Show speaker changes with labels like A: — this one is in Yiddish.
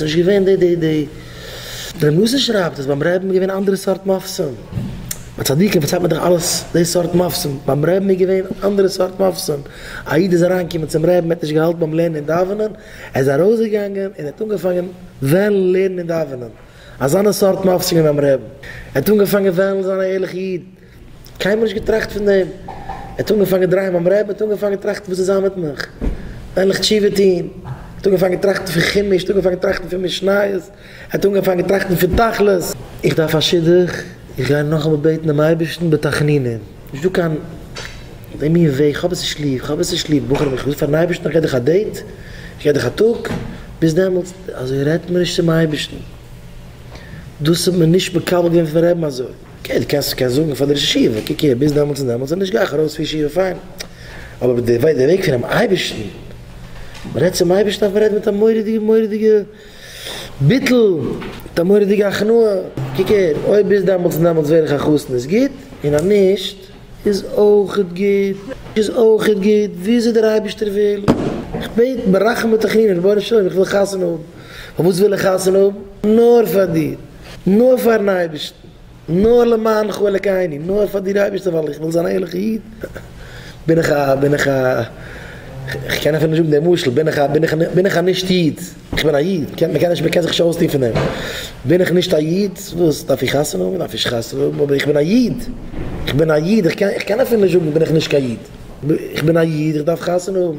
A: ס'איז נישט געווען די די די. ר' נתן שרייבט אז ביים רעבן איז געווען אנדערע סארט מופתים. ביי צדיקים פארציילט מען דאך אלעס די סארט מופתים. ביים רעבן איז געווען אנדערע סארט מופתים. א איד איז אריינגעקומען צום רעבן ער האט נישט געהאלטן ביים לערנען און דאווענען, ער איז ארויסגעגאנגען און ער האט אנגעפאנגען וועלן לערנען און דאווענען. אזאנע סארט מופתים געווען ביים רעבן. ער האט אנגעפאנגען וועלן זיין א ערליכע איד. קיינמאל נישט געטראכט פון דעם. ער האט אנגעפאנגען דרייען ביים רבי'ן, ער האט אנגעפאנגען טראכטן וואס איז זיין מיט מיך? וועל איך תשובה טון? ער האט אנגעפאנגען טראכטן פון חומש, ער האט אנגעפאנגען טראכטן פון משניות, ער האט אנגעפאנגען טראכטן פון תכלית. איך דארף א שידוך, איך גיי נאכאמאל בעטן דעם אייבערשטן בתחנונים. נישט דא קיין די מין וועג, איך האב עס נישט ליב, איך האב עס נישט ליב, בחורים איך וויל פארן אייבערשטן, איך גיב דיך א date, איך גיב דיך א טאג, ביז דעמאלטס, אזוי רעדט מען נישט צום אייבערשטן, דאס האט מען נישט מקבל געווען פון רבי'ן אזוי. okay, דו קענסט קענסט זאגן פאר די ראש ישיבה, קוק הער, ביז דעמאלטס און דעמאלטס, אז נישט גיי איך ארויס פון ישיבה, פיין. אבער די וועג פונעם אייבערשטן, מען רעדט צום אייבערשטן דארף מען רעדן מיט א מורא'דיגע מורא'דיגע ביטול, מיט א מורא'דיגע הכנעה, קוק הער, אויב ביז דעמאלטס און דעמאלטס ווער איך א חתן איז גוט, און אז נישט איז אויכעט גוט, איז אויכעט גוט, וויאזוי דער אייבערשטער וויל. איך בעט ברחמים ותחנונים, רבונו של עולם איך וויל חתונה האבן, פארוואס וויל איך חתונה האבן? נאר פאר דיר. נאר פארן אייבערשטן, נאר למענך אלקינו, נאר פאר דיר אייבערשטער ווייל איך וויל זיין א ערליכע איד, בין איך א, בין איך א, איך קען אפילו נישט זאגן דעם משל, בין איך א, בין איך, בין איך א נישט איד, איך בין א איד, מ'קען, מ'קען נישט, מ'קען זיך נישט אויסטון פון דעם, בין איך נישט א איד, וואס, דארף איך חתונה האבן, דארף איך נישט חתונה האבן, אבער איך בין א איד, איך בין א איד, איך קען, איך קען אפילו נישט זאגן בין איך נישט קיין איד, איך בין א איד, איך דארף חתונה האבן.